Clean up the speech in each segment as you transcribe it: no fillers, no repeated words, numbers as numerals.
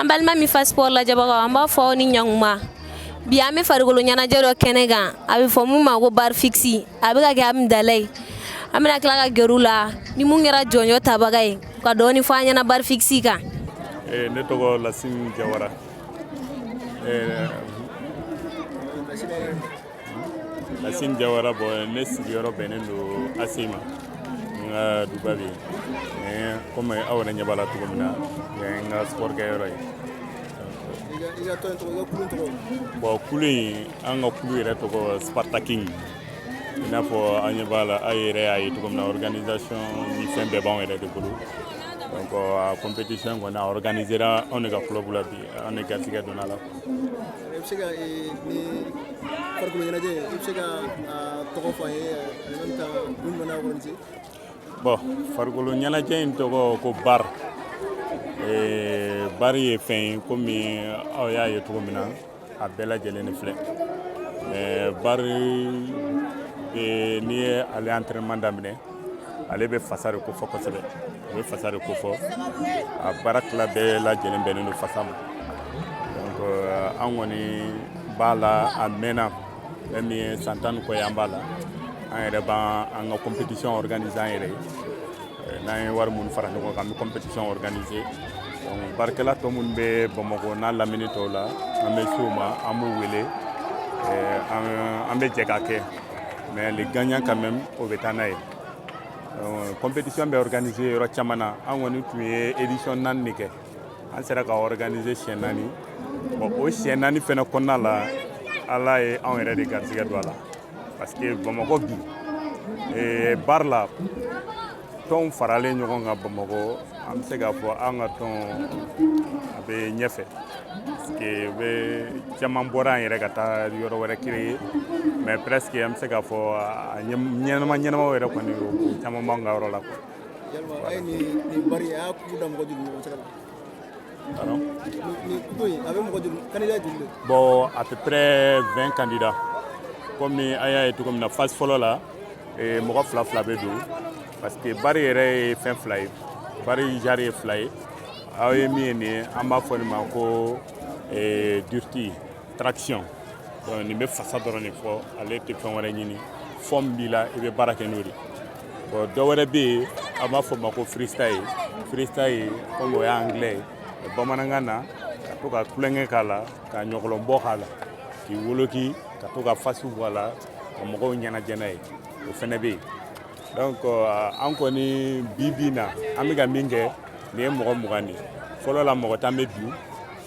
An balima Mifa Sport lajɛbagaw, an b'a fɔ aw ni ɲankuma. Bi, an bɛ farikolo ɲɛnajɛ dɔ kɛnɛ kan, a bɛ fɔ mun ma ko barre fixe. A bɛ ka kɛ Amidalayi. An bɛna tila ka gɛrɛ u la ni mun kɛra jɔnjɔ tabaga ye, ka dɔɔni fɔ an ɲɛna barre fixe kan. Ne tɔgɔ Lasine Jawara. Lasine Jawara. Bon, ne sigiyɔrɔ bɛnnen don ACI ma, n ka duba bɛ yen, mais komi aw yɛrɛ ɲɛ b'a la cogo min na, yen n ka sport kɛyɔrɔ ye. I ka tɔn tɔgɔ, i ka kulu tɔgɔ? Bon, kulu in, an ka kulu yɛrɛ tɔgɔ Spartaking. I n'a fɔ an ɲɛ b'a la, aw yɛrɛ y'a ye cogo min na, organisation ni fɛn bɛɛ b'anw yɛrɛ de bolo. Donc a compétition kɔni, a organisera anw de ka club la bi, an de garijɛgɛ donna la. I bɛ se ka ni farikolo ɲɛnajɛ, i bɛ se ka a tɔgɔ fɔ an ye, en même temps kun jumɛn n'a organisé? Bon, farikolo ɲɛnajɛ in tɔgɔ ko barre. Barre ye fɛn ye, komi aw y'a ye cogo min na, a bɛɛ lajɛlen de filɛ. Mais barre bɛ, n'i ye ale entraînement daminɛ, ale bɛ fasa de kofɔ kosɛbɛ. A bɛ fasa de kofɔ, a baara tila bɛɛ lajɛlen bɛnnen don fasa ma. Donc an kɔni b'a la, a mɛnna. Fɛn min ye san 10 ni kɔ ye, an b'a la. An yɛrɛ b'an ka compétition organiser an yɛrɛ ye. N'an ye wari minnu fara ɲɔgɔn kan, an bɛ compétition organiser. Donc baarakɛla tɔ minnu bɛ Bamakɔ n'a lamini tɔw la, an bɛ se u ma, an b'u wele, an bɛ jɛ k'a kɛ. Mais le gagnant quand même, o bɛ taa n'a ye. Compétition bɛ organiser yɔrɔ caman na. An kɔni tun ye édition 4 de kɛ, an sera ka organiser siɲɛ 4. Bon, o siɲɛ 4 fɛnɛ kɔnɔna la, Ala ye anw yɛrɛ de garijɛgɛ don a la, parce que Bamakɔ bi, barre la, tɔnw faralen ɲɔgɔn kan Bamakɔ, an bɛ se k'a fɔ an ka tɔn a bɛ ɲɛfɛ, parce que u bɛ caman bɔra an yɛrɛ ka taa yɔrɔ wɛrɛ créer, mais presque an bɛ se k'a fɔ a ɲɛnama ɲɛnamaw yɛrɛ kɔni, o caman b'an ka yɔrɔ la quoi. Yalima a ye nin barre, a y'a kupu da mɔgɔ joli ɲɔgɔn cɛ la? Pardon? Nin kupu in, a bɛ mɔgɔ joli, candidat joli de? Bon, à peu près 20 candidats. Komi an y'a ye cogo min na, phase fɔlɔ la, mɔgɔ fila fila bɛ don, parce que barre yɛrɛ ye fɛn fila ye, barre genre ye fila ye. Aw ye min ye nin ye, an b'a fɔ nin ma ko dureté traction. Donc nin bɛ fasa dɔrɔn de fɔ, ale tɛ fɛn wɛrɛ ɲini. Fɛn min b'i la, i bɛ baara kɛ n'o de. Bon, dɔ wɛrɛ bɛ yen, an b'a fɔ o ma ko freestyle. Freestyle, komi o ye anglais ye, bamanankan na, ka to ka tulonkɛ k'a la, ka ɲɔgɔlɔnbɔ k'a la, k'i woloki, ka to ka fasiw bɔ a la, ka mɔgɔw ɲɛnajɛ n'a ye, o fɛnɛ bɛ yen. Donc an kɔni, bi bi in na, an bɛ ka min kɛ nin ye mɔgɔ 20 de ye. Fɔlɔ la, mɔgɔ 10 bɛ bin,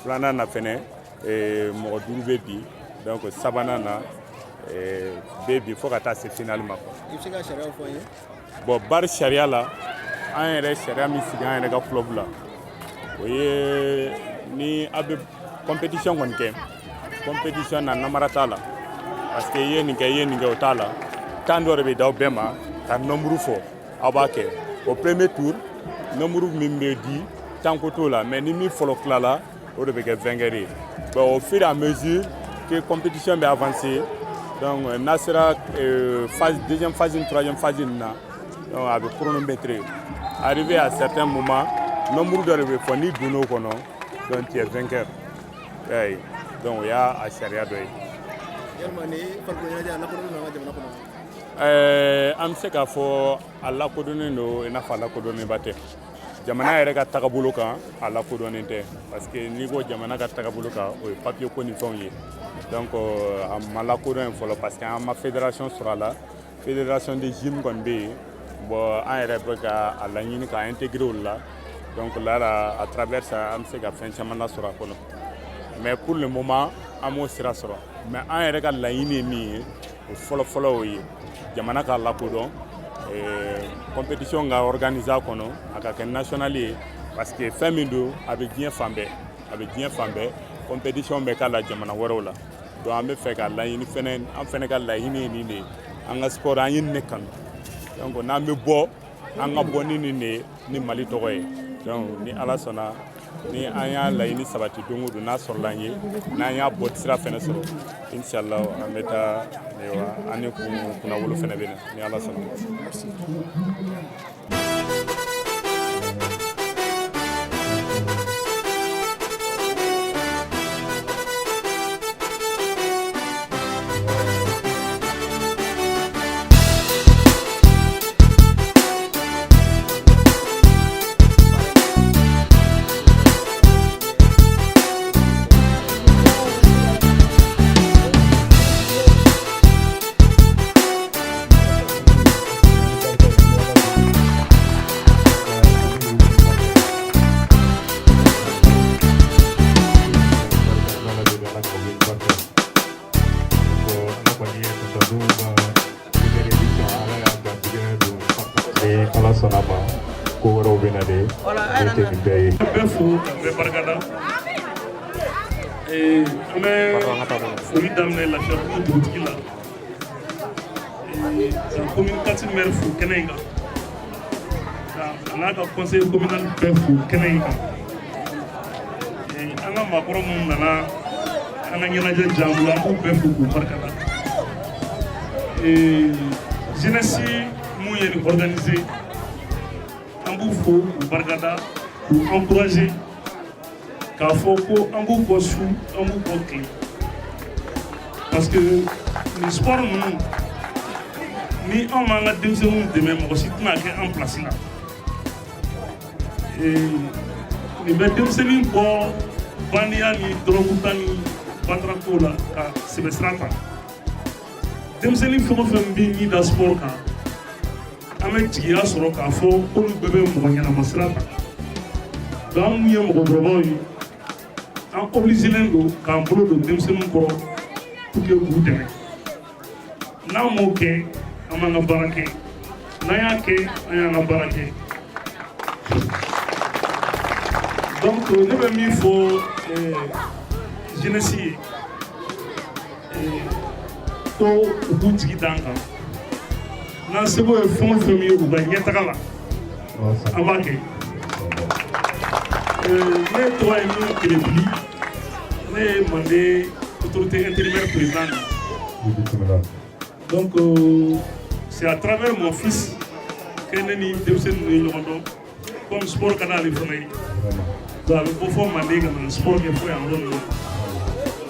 filanan na fɛnɛ, mɔgɔ 5 bɛ bin, donc sabanan na bɛ bin, fo ka taa se finale ma. I bɛ se ka sariyaw fɔ an ye? Bon, barre sariya la, an yɛrɛ sariya min sigi an yɛrɛ ka club la, o ye ni aw bɛ compétition kɔni kɛ, compétition na, namara t'a la, parce que i ye nin kɛ, i ye nin kɛ, o t'a la. Temps dɔ de bɛ d'aw bɛɛ ma ka nombre fɔ, aw b'a kɛ. Au premier tour, nombre min bɛ di, temps ko t'o la, mais ni min fɔlɔ tilala, o de bɛ kɛ vainqueur ye. Bon, au fur et à mesure que compétition bɛ avancer, donc n'a sera phase, deuxième phase ni troisième phase nin na, donc a bɛ chronométrer. Arrivé à certains moments, nombre dɔ de bɛ fɔ, n'i donn'o kɔnɔ, donc tu es vainqueur. I y'a ye, donc o y'a a sariya dɔ ye. Yalima ni farikolo ɲɛnajɛ, a lakodɔnnen don an ka jamana kɔnɔ? An bɛ se k'a fɔ a lakodɔnnen don, i n'a fɔ a lakodɔnnenba tɛ. Jamana yɛrɛ ka tagabolo kan, a lakodɔnnen tɛ, parce que n'i ko jamana ka tagabolo kan, o ye papier ko ni fɛnw ye. Donc a ma lakodɔn yen fɔlɔ, parce que an ma fédération sɔrɔ a la. Fédération de gym kɔni bɛ yen. Bon, an yɛrɛ bɛ ka a laɲini ka intégrer o la. Donc là, à travers ça, an bɛ se ka fɛn caman lasɔrɔ a kɔnɔ, mais pour le moment, an m'o sira sɔrɔ. Mais an yɛrɛ ka laɲini ye min ye, o fɔlɔ fɔlɔ, o ye jamana k'a lakodɔn, compétition ka organiser a kɔnɔ, a ka kɛ national ye, parce que fɛn min don, a bɛ diɲɛ fan bɛɛ, a bɛ diɲɛ fan bɛɛ, compétition bɛ k'a la jamana wɛrɛw la. Donc an bɛ fɛ ka laɲini fɛnɛ, an fɛnɛ ka laɲini ye nin de ye. An ka sport, an ye nin de kanu. Donc n'an bɛ bɔ, an ka bɔ ni nin de ye, ni Mali tɔgɔ ye. Donc ni Ala sɔnna, ni an y'a laɲini sabati don o don, n'a sɔrɔla an ye, n'an y'a bɔ sira fɛnɛ sɔrɔ, inshallah, an bɛ taa, ayiwa, an ni kunnawolo fɛnɛ bɛ na, ni Ala sɔnna. Ala sɔnna ma, ko wɛrɛw bɛ na de, o tɛ nin bɛɛ ye. Bɛɛ fo ka bɛɛ barikada. An bɛ foli daminɛ Lafiyabugu dugutigi la, ka commune 4 maire fo kɛnɛ in kan, ka a n'a ka conseil communal bɛɛ fo kɛnɛ in kan. An ka maakɔrɔ minnu nana an ka ɲɛnajɛ diya an bolo, an b'u bɛɛ fo k'u barikada. Jeunesse mun ye nin organiser, an b'u fo k'u barikada, k'u encourager, k'a fɔ ko an b'u kɔ su, an b'u kɔ tile, parce que nin sport ninnu, ni anw m'an ka denmisɛnninw dɛmɛ, mɔgɔ si tɛna kɛ an place la. Nin bɛ denmisɛnnin bɔ bandiya ni dɔrɔguta ni batarakow la ka sɛbɛ sira ta. Denmisɛnnin fɛn o fɛn bɛ min da sport kan, an bɛ jigiya sɔrɔ k'a fɔ k'olu bɛɛ bɛ mɔgɔ ɲɛnama sira ta. Donc an mun ye mɔgɔkɔrɔbaw ye, an obligélen don k'an bolo don denmisɛnninw kɔrɔ pour que k'u dɛmɛ. N'an m'o kɛ, an b'an ka baara kɛ. N'an y'a kɛ, an y'an ka baara kɛ. Donc ne bɛ min fɔ jeunesse ye, ko u k'u jigi d'an kan. N'an seko ye fɛn o fɛn ye u ka ɲɛtaga la, an b'a kɛ. Ne tɔgɔ ye min Kelebili, ne ye Manden autorité intérimaire président de. Donc c'est à travers mon fils que ne ni denmisɛnnin ninnu ye ɲɔgɔn dɔn, comme sport ka d'ale fana ye. Donc a bɛ bɔ fɔ Manden ka na sport kɛ fo yan yɔrɔ ninnu na.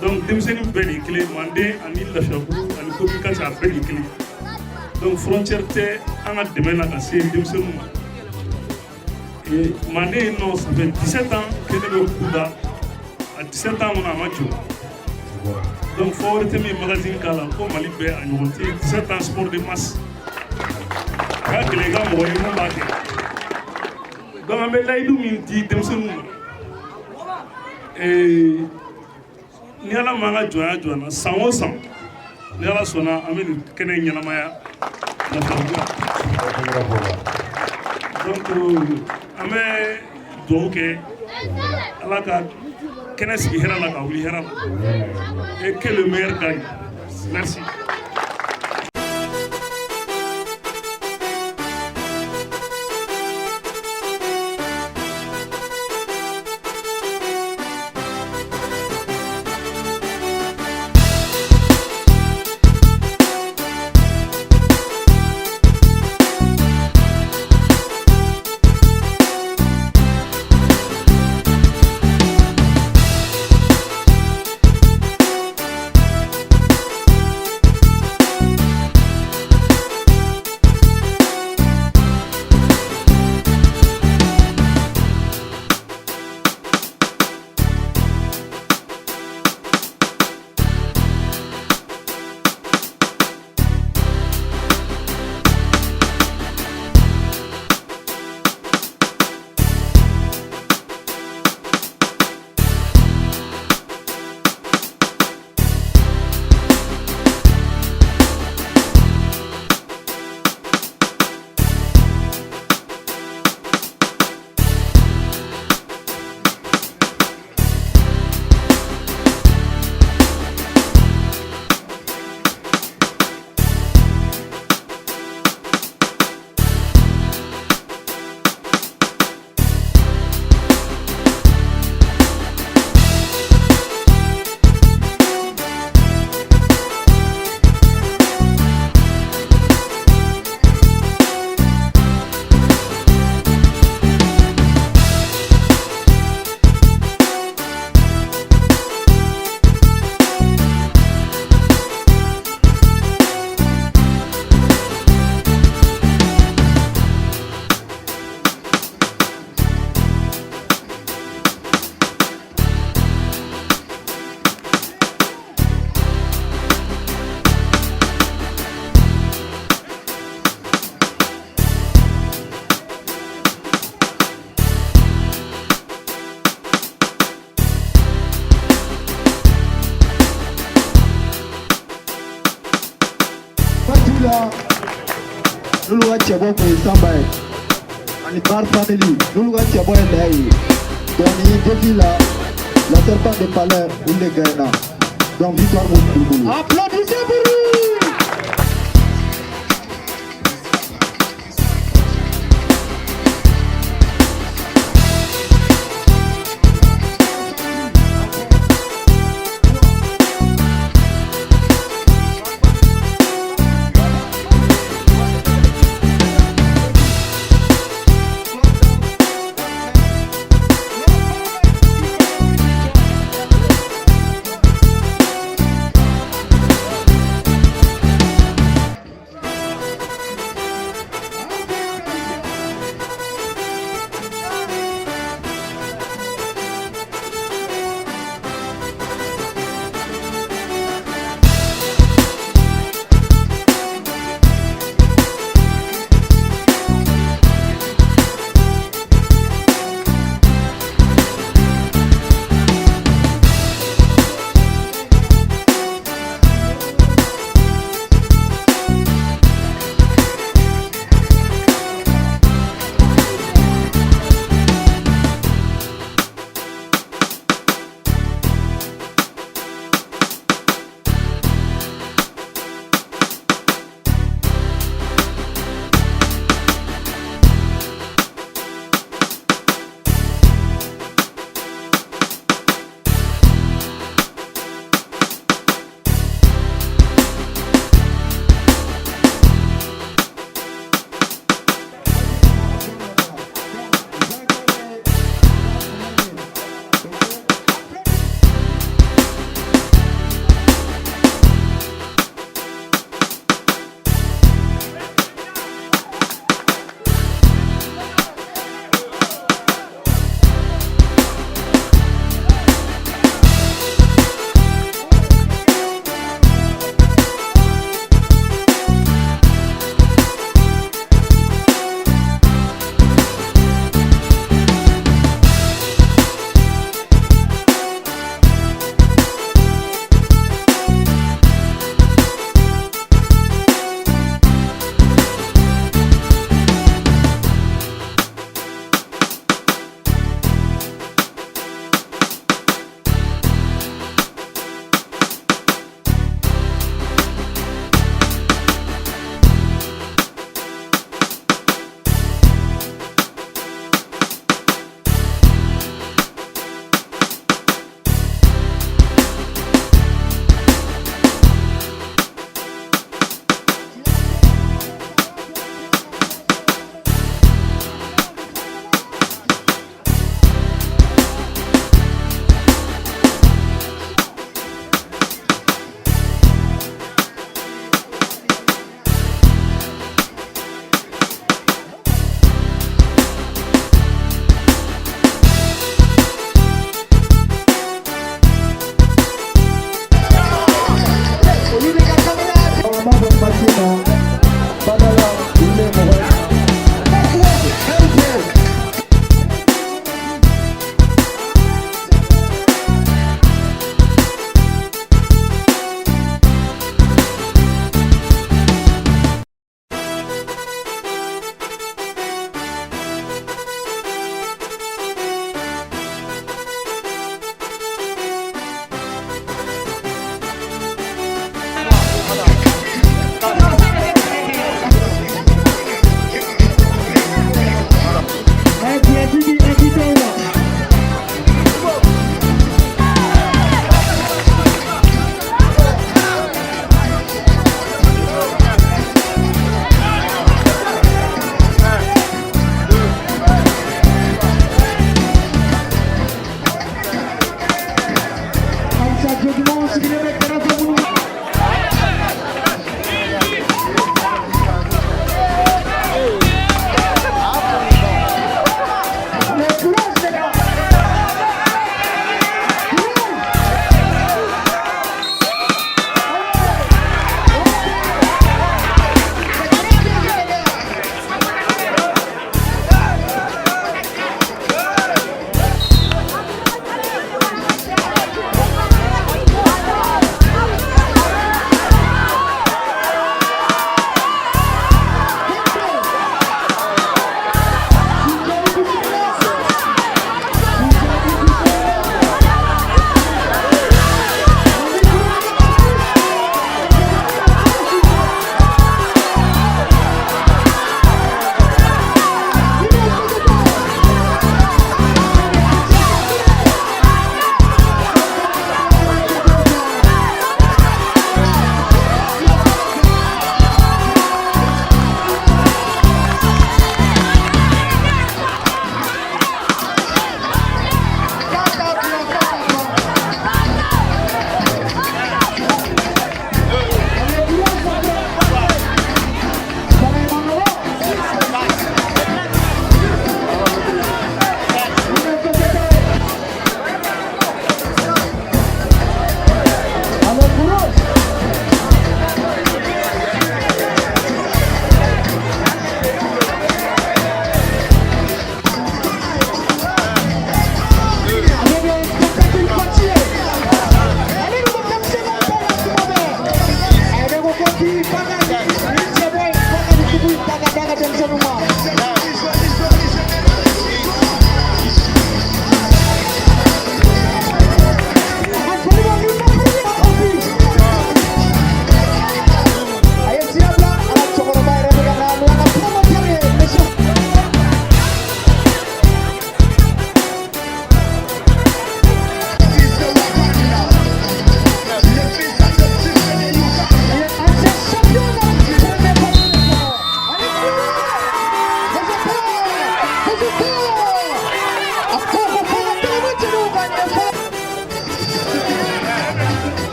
Donc denmisɛnnin bɛɛ de ye kelen, Manden ani Lafiyabugu ani commune 4, a bɛɛ de ye kelen. Donc frontière tɛ an ka dɛmɛ na ka se denmisɛnninw ma. Et Manden yen nɔ, ça fait 17 ans que ne bɛ coupe da. A 17 ans kɔnɔ, a ma jɔ. Donc fɔ wɛrɛ tɛ min magazine k'a la ko Mali bɛɛ a ɲɔgɔn tɛ 17 ans sport de masse. A ka gɛlɛn i ka mɔgɔ ye mun b'a kɛ. Donc an bɛ layidu min di denmisɛnninw ma, ni Ala m'an ka jɔnya jɔ an na, san o san, ni Ala sɔnna, an bɛ nin kɛnɛ in ɲɛnamaya Lafiyabugu yan. Donc an bɛ dugawu kɛ, Ala ka kɛnɛ sigi hɛrɛ la, ka wuli hɛrɛ la, et que le meilleur gagne. Merci. Waati la, n'olu ka cɛbɔ tun ye Sanba ye. Ani Bar Family, n'olu ka cɛbɔ ye lɛ ye. Donc nin défi la, la Serpent de Palais, olu de gagnera. Donc victoire b'olu bolo. Applaudissez pour lui.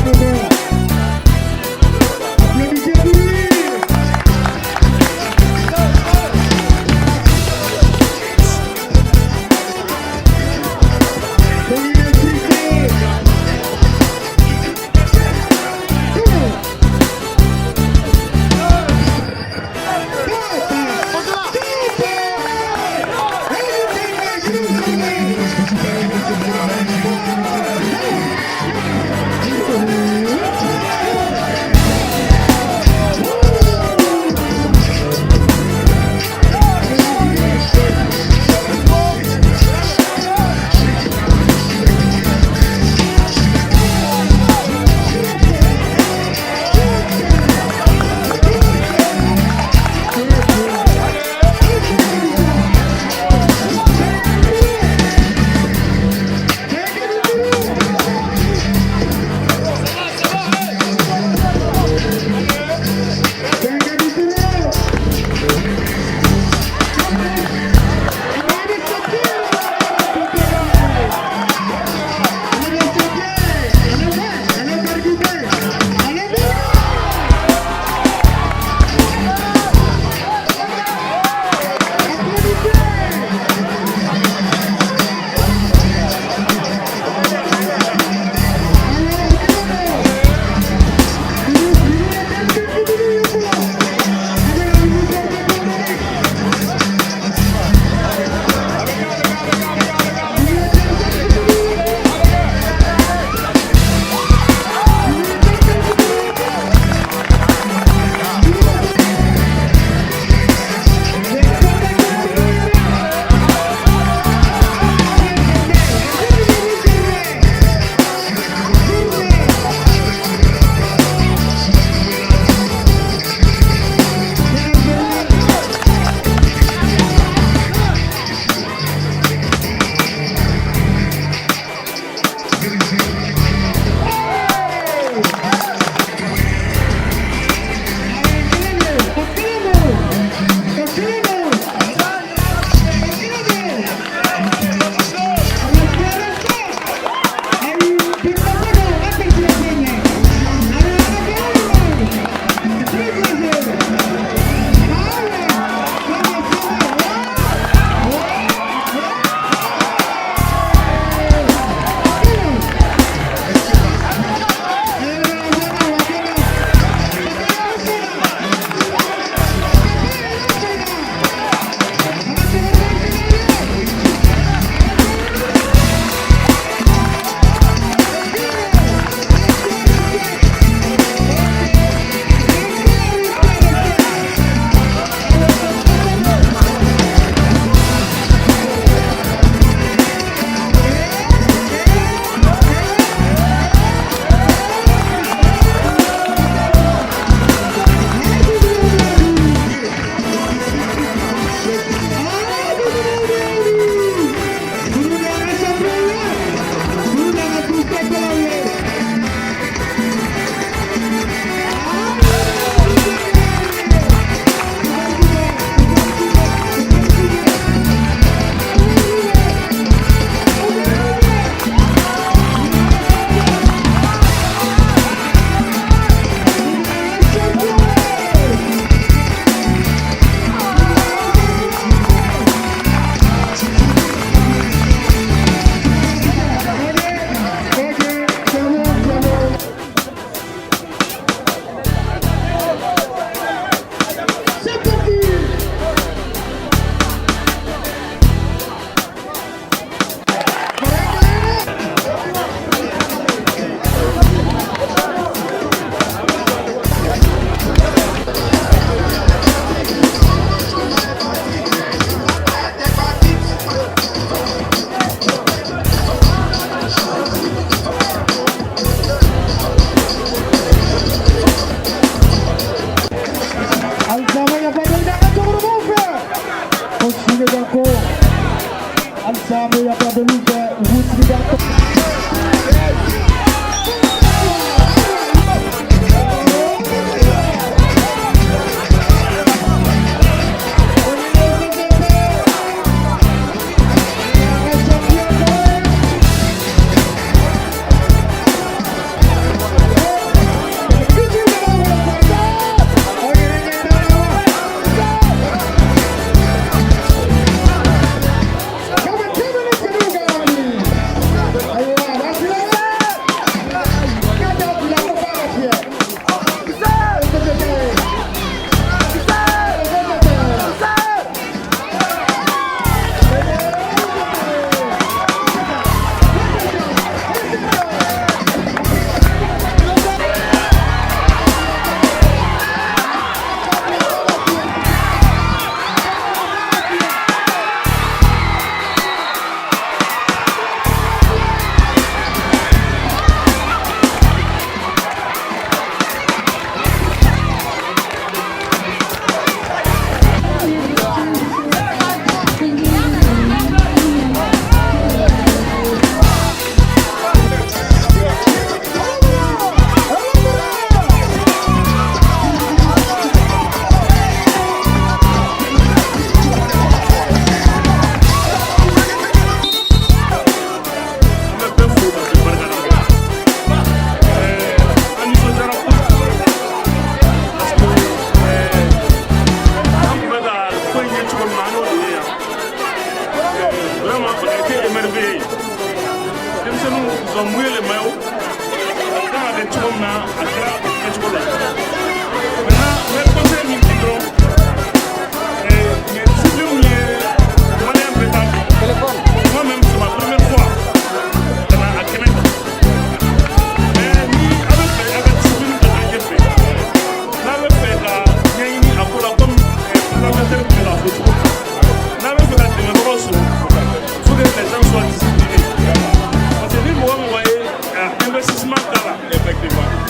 moment. Applaudissez pour lui. Olivier Cissé. 2, 3, 4,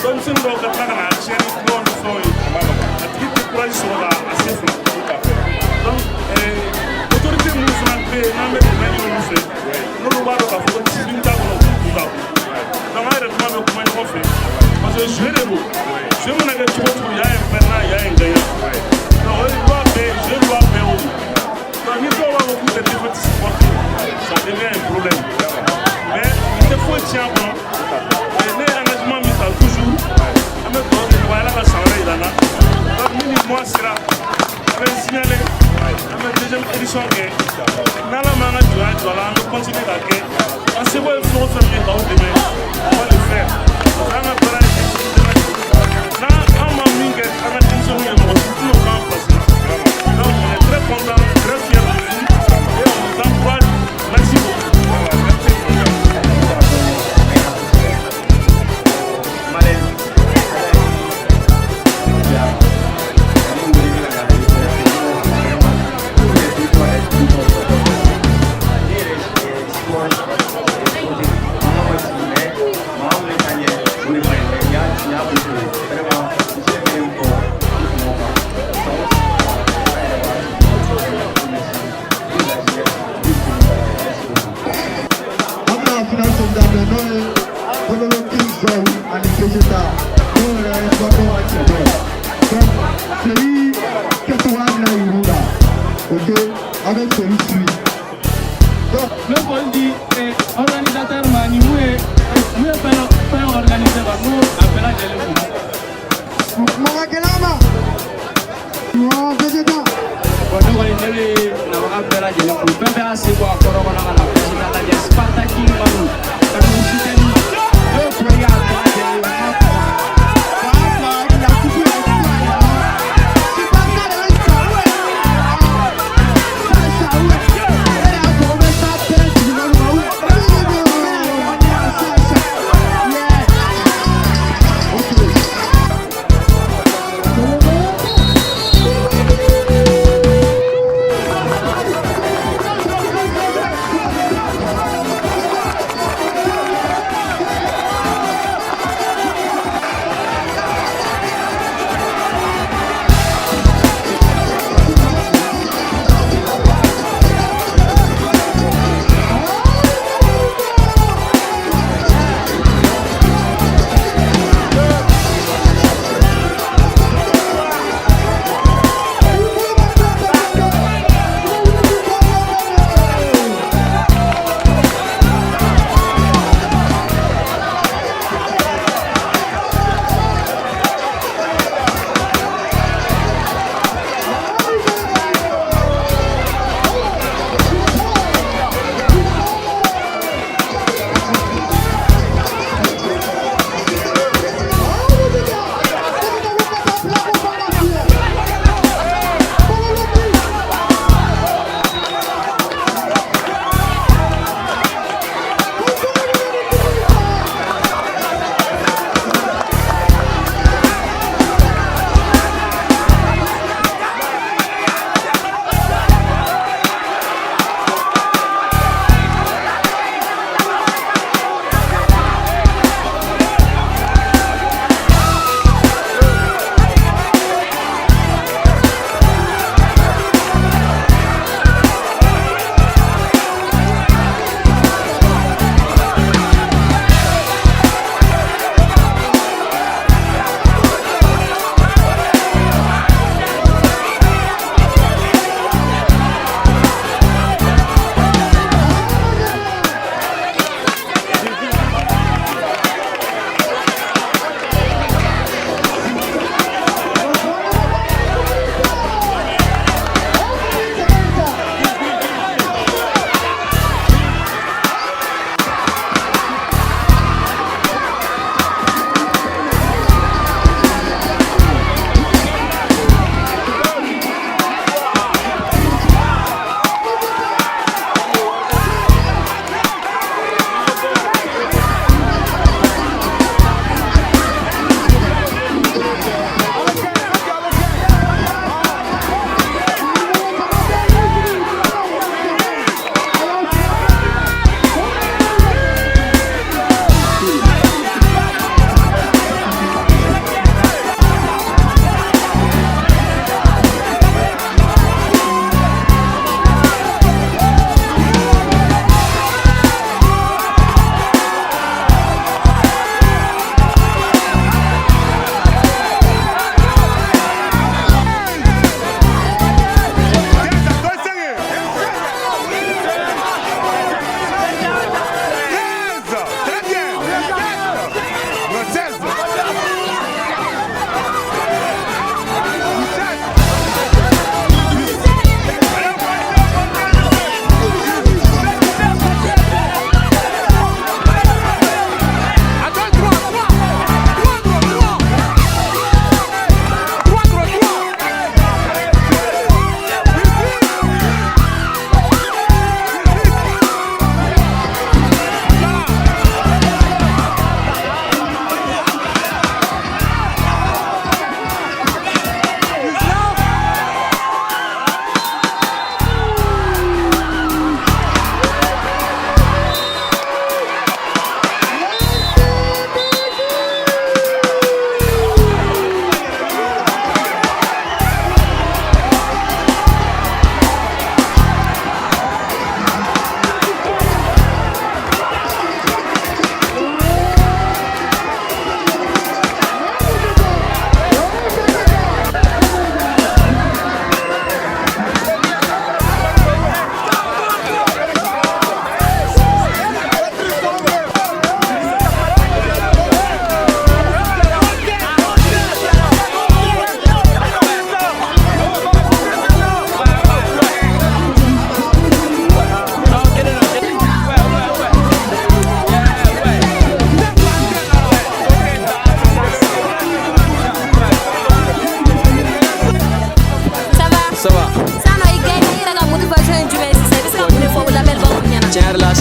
Denmisɛnnin dɔw ka tila ka na tiɲɛ ni kumaw ni fɛnw ye, a tigi tɛ courage sɔrɔ ka a se fila. Donc autorité minnu fana bɛ yen, n'an bɛ dɛmɛ ɲini olu fɛ, n'olu b'a dɔn k'a fɔ ko discipline t'a kɔnɔ, k'u kun t'a kɔnɔ. Donc an yɛrɛ dama bɛ kuma ɲɔgɔn fɛ parce que jeu de don. Jeu mana kɛ cogo o cogo, y a un perdant, y a un gagnant. Donc o de loi bɛɛ, jeu loi bɛɛ o don. Donc ni dɔw b'a fɔ k'u tɛ défaite supporter, ça devient un problème. Mais i tɛ foyi tiɲɛ a kɔnɔ. Ne ye engagement min ta toujours, an bɛ dugawu kɛ ɲɔgɔn ye, Ala ka san wɛrɛ yira n na. Donc ni nin mois sera, a bɛ signaler, an bɛ deuxième édition kɛ. N'Ala m'an ka jɔnya jɔ a la, an bɛ continuer k'a kɛ. An seko ye fɛn o fɛn min ye k'aw dɛmɛ, on va le faire. Parce que an ka baara ye denmisɛnnin dɛmɛ de ye. N'an an ma min kɛ an ka denmisɛnninw ye, mɔgɔ si tɛna o k'an place la. Donc on est très content, très fiers de vous et on vous encourage. Merci beaucoup. An bɛna final sen daminɛ, n'o ye Bololo King Zɔw ani Vegeta, n'o yɛrɛ ye Bakɔ ka cɛbɔ ye. Donc seri kɛcogoya bɛna yir'u la. Ok, a bɛ seri suit. Donc n bɛ foli di organisateur ma ni mun ye fɛn organiser quoi, n b'o a bɛɛ lajɛlen fo. Kuma ka gɛlɛn a ma. Non, Vegeta. Bon, ne kɔni, ne bɛ nabaga bɛɛ lajɛlen fo, fɛn fɛn y'a sen bɔ a kɔrɔ kɔnɔ ka na Vegeta lajɛ, Sparta King Manu ka n'u soutenir, ne bɛ foli k'a bɛɛ lajɛlen ye. N ka 2-2, la coupe est là. Sparta de bɛ sa ouais. Sa sa ouais. E de y'a fɔ ko bɛ taa terrain jigin n'olu ma ouais. Sa sa. Yeah. Ok.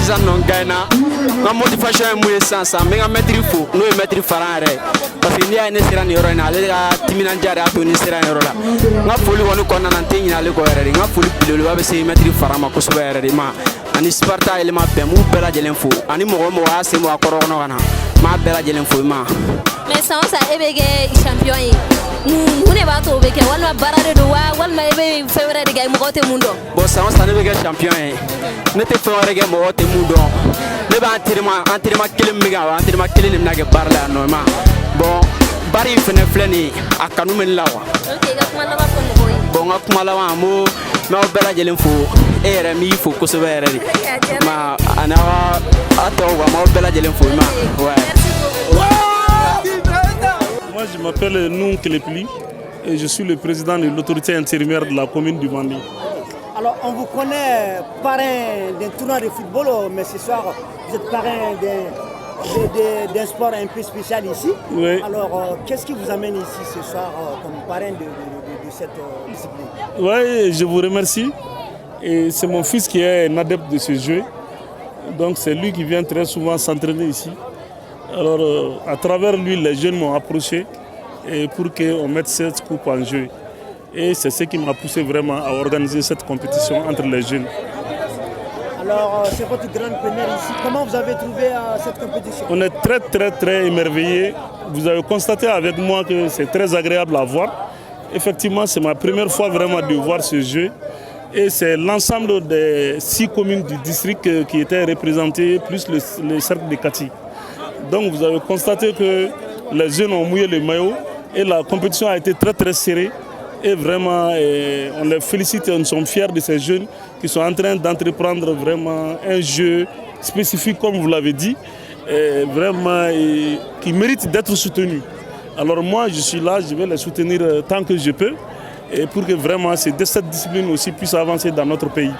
Sisan nɔ, n gagné. N ka motivation ye mun ye sisan sisan? N bɛ n ka maître fo, n'o ye maître Faran yɛrɛ ye, parce que n'i y'a ye ne sera nin yɔrɔ in na, ale ka timinandiya de y'a to ni sera nin yɔrɔ la. N ka foli kɔni kɔnɔna na, n tɛ ɲinɛ ale kɔ yɛrɛ de. N ka foli belebeleba bɛ se maître Faran ma kosɛbɛ yɛrɛ de ma, ani Sparta élément bɛɛ. N b'u bɛɛ lajɛlen fo, ani mɔgɔ o mɔgɔ y'a sen bɔ a kɔrɔ kɔnɔ ka na, n b'a bɛɛ lajɛlen fo i ma. Mais san o san e bɛ kɛ champion ye. Mun de b'a to o bɛ kɛ? Walima baara de don wa, walima e bɛ fɛn wɛrɛ de kɛ mɔgɔw tɛ mun dɔn? Bon, san o san ne bɛ kɛ champion ye. Ne tɛ fɛn wɛrɛ kɛ mɔgɔw tɛ mun dɔn. Ne bɛ entraînement kelen min kɛ, a entraînement kelen de bɛna kɛ baara la yan nɔ i ma. Bon, baara in fɛnɛ filɛ nin ye, a kanu bɛ ne la quoi. Ok, i ka kuma laban fɔ mɔgɔw ye. Bon, n ka kuma laban, n b'o n b'aw bɛɛ lajɛlen fo. E yɛrɛ, n b'i fo kosɛbɛ yɛrɛ de ma, ani aw ka aw tɔw quoi. N b'aw bɛɛ lajɛlen fo i ma, ouais. Moi, je m'appelle Noun Kelepli et je suis le président de l'autorité intérimaire de la commune du Mandé. Alors, on vous connaît parrain d'un tournoi de football, mais ce soir, vous êtes parrain d'un sport un peu spécial ici. Oui. Alors, qu'est-ce qui vous amène ici ce soir comme parrain de cette discipline? Oui, je vous remercie. Et c'est mon fils qui est un adepte de ce jeu. Donc, c'est lui qui vient très souvent s'entraîner ici. Alors, à travers lui, les jeunes m'ont approché et pour qu'on mette cette coupe en jeu. Et c'est ce qui m'a poussé vraiment à organiser cette compétition entre les jeunes. Alors, c'est votre grande première ici. Comment vous avez trouvé cette compétition? On est très très très émerveillés. Vous avez constaté avec moi que c'est très agréable à voir. Effectivement, c'est ma première fois vraiment de voir ce jeu. Et c'est l'ensemble des six communes du district qui étaient représentées, plus le cercle de Kati. Donc vous avez constaté que les jeunes ont mouillé le maillot et la compétition a été très très serrée. Et vraiment, on les félicite et nous sommes fiers de ces jeunes qui sont en train d'entreprendre vraiment un jeu spécifique, comme vous l'avez dit, et vraiment et qui mérite d'être soutenu. Alors moi, je suis là, je vais les soutenir tant que je peux, et pour que vraiment cette discipline aussi puisse avancer dans notre pays.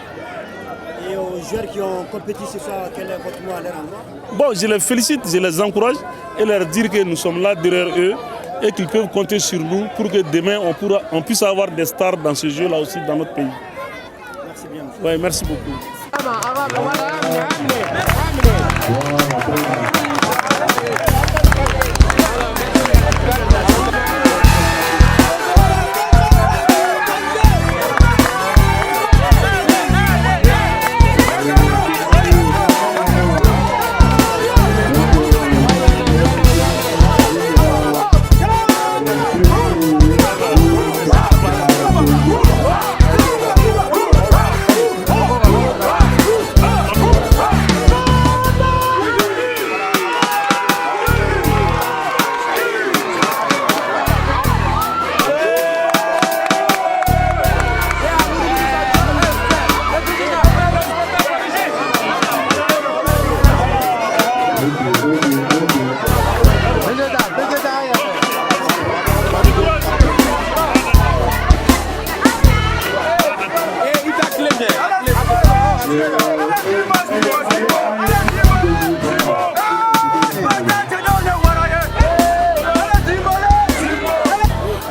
Et aux joueurs qui ont compétit ce soir, quel est votre mot à leur endroit? Bon, je les félicite, je les encourage et leur dire que nous sommes là derrière eux et qu'ils peuvent compter sur nous pour que demain on puisse avoir des stars dans ce jeu-là aussi dans notre pays. Merci bien, monsieur. Ouais, merci beaucoup.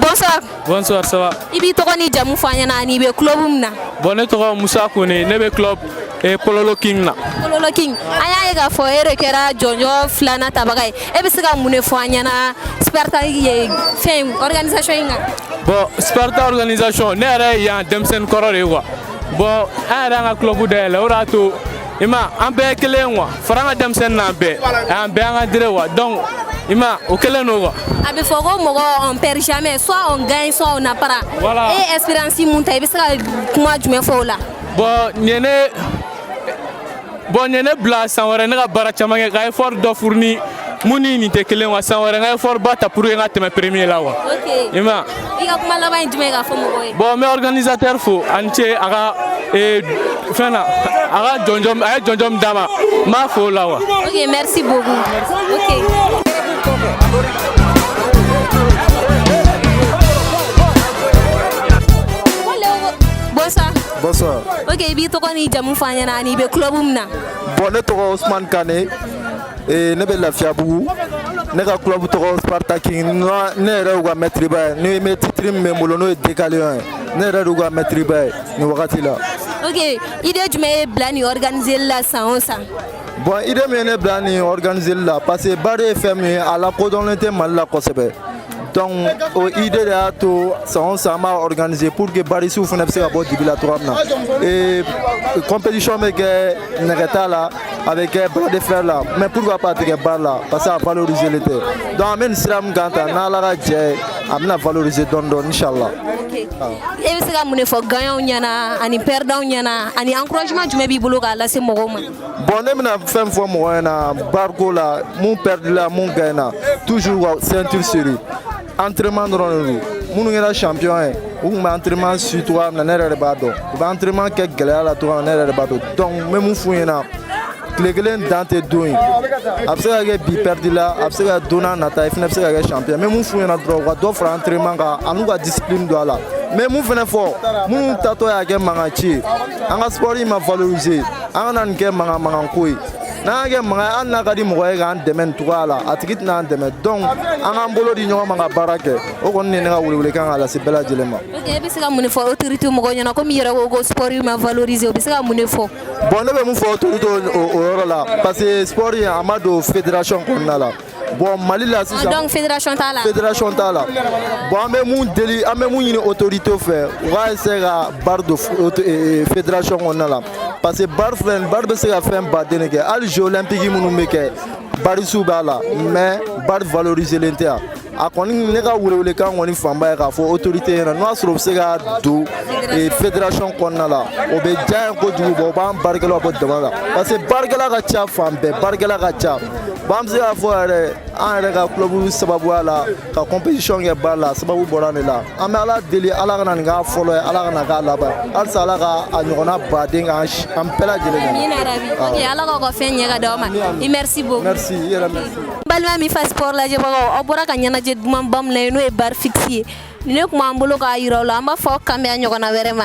Bonsoir. Bonsoir, ça va? I b'i tɔgɔ ni jamu fɔ an ɲɛna ani i bɛ club min na. Bon, ne tɔgɔ Musa Kone, ne bɛ club Pololo King na. Pololo King. An y'a ye k'a fɔ e de kɛra jɔnjɔn filanan tabaga ye. E bɛ se ka mun de fɔ an ɲɛna Sparta ye fɛn organisation in kan? Bon, Sparta organisation, ne yɛrɛ ye yan denmisɛnnin kɔrɔ de ye quoi. Bon, an yɛrɛ y'an ka club dayɛlɛ, o de y'a to i ma an bɛɛ ye kelen ye quoi. Fara an ka denmisɛnnin n'an bɛɛ, an bɛɛ an ka dire quoi. Donc i ma o kelen don quoi. A bɛ fɔ ko mɔgɔ, on perd jamais, soit on gagne, soit on apprend. Voilà. E ye expérience mun ta, i bɛ se ka kuma jumɛn fɔ o la? Bon, nin ye ne bon nin ye ne bila san wɛrɛ ne ka baara caman kɛ, ka effort dɔ fourni mun ni nin tɛ kelen wa. San wɛrɛ n ka effort ba ta pour que n ka tɛmɛ premier la quoi. Ok. I ma. I ka kuma laban ye jumɛn ye k'a fɔ mɔgɔw ye? Bon, n bɛ organisateur fo, a ni ce a ka fɛn na, a ka jɔnjɔn, a ye jɔnjɔn min d'a ma, n b'a fo o la quoi. Ok, merci beaucoup. Ok. Bonsoir. Bonsoir. Ok, i b'i tɔgɔ ni jamu fɔ an ɲɛna ani i bɛ club min na. Bon, ne tɔgɔ Ousmane Kane et ne bɛ Lafiyabugu. Ne ka club tɔgɔ Sparta King. Ne yɛrɛ y'u ka maître ba ye. Ni bɛ titre min bɛ n bolo, n'o ye Décalion ye. Ne yɛrɛ de y'u ka maître ba ye nin wagati la. Ok, idée. Jumɛn ye bila nin organiser la san o san? Bon, idée min ye ne bila nin organiser la, parce que barre ye fɛn min ye, a lakodɔnlen tɛ Mali la kosɛbɛ. Donc o idée de y'a to san o san an b'a organiser pour que barrisiw fana bɛ se ka bɔ dibi la cogoya min na. Et compétition bɛ kɛ nɛgɛta la, a bɛ kɛ bras de fer la, mais pourquoi pas a tɛ kɛ barre la? Parce que a valoriser len tɛ. Donc an bɛ nin sira min kan tan, n'Ala ka jɛ ye, a bɛna valoriser dɔɔni dɔɔni, inchallah. E bɛ se ka mun de fɔ gagnants ɲɛna ani perdants ɲɛna, ani encouragement jumɛn b'i bolo k'a lase mɔgɔw ma? Bon, ne bɛna fɛn fɔ mɔgɔ ɲɛna barre ko la, mun perdu la, mun gagne na, toujours ka ceinture serrée, entraînement dɔrɔn de don. Minnu kɛra champion ye, u tun bɛ entraînement su cogoya min na, ne yɛrɛ de b'a dɔn. U bɛ entraînement kɛ gɛlɛya la cogoya min na, ne yɛrɛ de b'a dɔn. Donc n bɛ mun f'u ɲɛna? Tile kelen dan tɛ don ye. A bɛ se ka kɛ bi perdu la, a bɛ se ka don n'a nata i fana bɛ se ka kɛ champion. N bɛ mun f'u ɲɛna dɔrɔn? U ka dɔ fara entraînement kan ani ka discipline don a la. N bɛ mun fana fɔ minnu tatɔ y'a kɛ mankan ci ye? An ka sport in ma valoriser, an kana nin kɛ mankan mankan ko ye. N'an y'a kɛ mankan ye, hali n'a ka di mɔgɔ ye k'an dɛmɛ nin cogoya la, a tigi tɛna an dɛmɛ. Donc an k'an bolo di ɲɔgɔn ma ka baara kɛ. O kɔni de ye ne ka welewelekan k'a lase bɛɛ lajɛlen ma. Ok, e bɛ se ka mun de fɔ autorité mɔgɔw ɲɛna? Komi i yɛrɛ ko ko sport ma valoriser, o bɛ se ka mun de fɔ? Bon, ne bɛ mun fɔ autorité o yɔrɔ la? Parce que sport in, a ma don fédération kɔnɔna la. Bon, Mali la sisan, Donc fédération t'a la. Fédération t'a la. Bon, an bɛ mun deli, an bɛ mun ɲini autorité fɛ? U ka essayer ka barre don fédération kɔnɔna la, parce que barre filɛ nin, barre bɛ se ka fɛn baden de kɛ. Hali jeux olympiques minnu bɛ kɛ, barrisiw b'a la, mais barre valoriser len tɛ yan. A kɔni, ne ka welewelekan kɔni fanba ye k'a fɔ autorité ɲɛna, n'o y'a sɔrɔ u bɛ se ka don fédération kɔnɔna la, o bɛ diya ye kojugu. Bon, o b'an baarakɛlaw bɔ dama la, parce que baarakɛla ka ca fan bɛɛ, baarakɛla ka ca. Bon, an bɛ se k'a fɔ yɛrɛ, an yɛrɛ ka club sababuya la ka compétition kɛ baara la, sababu bɔra ne la. An bɛ Ala deli, Ala kana nin k'a fɔlɔ ye, Ala kana k'a laban ye. Halisa Ala ka a ɲɔgɔnna baden k'an an bɛɛ lajɛlen ɲɛna. Amina rabi. Ok, Ala k'aw ka fɛn ɲɛ ka d'aw ma. I merci beaucoup. Merci, i yɛrɛ, merci. Balima Mifa Sport lajɛbagaw, aw bɔra ka ɲɛnajɛ dumanba min na ye, n'o ye barre fixe ye. Ni ne tun b'an bolo k'a yira aw la, an b'a fɔ aw kan bɛn a ɲɔgɔnna wɛrɛ ma.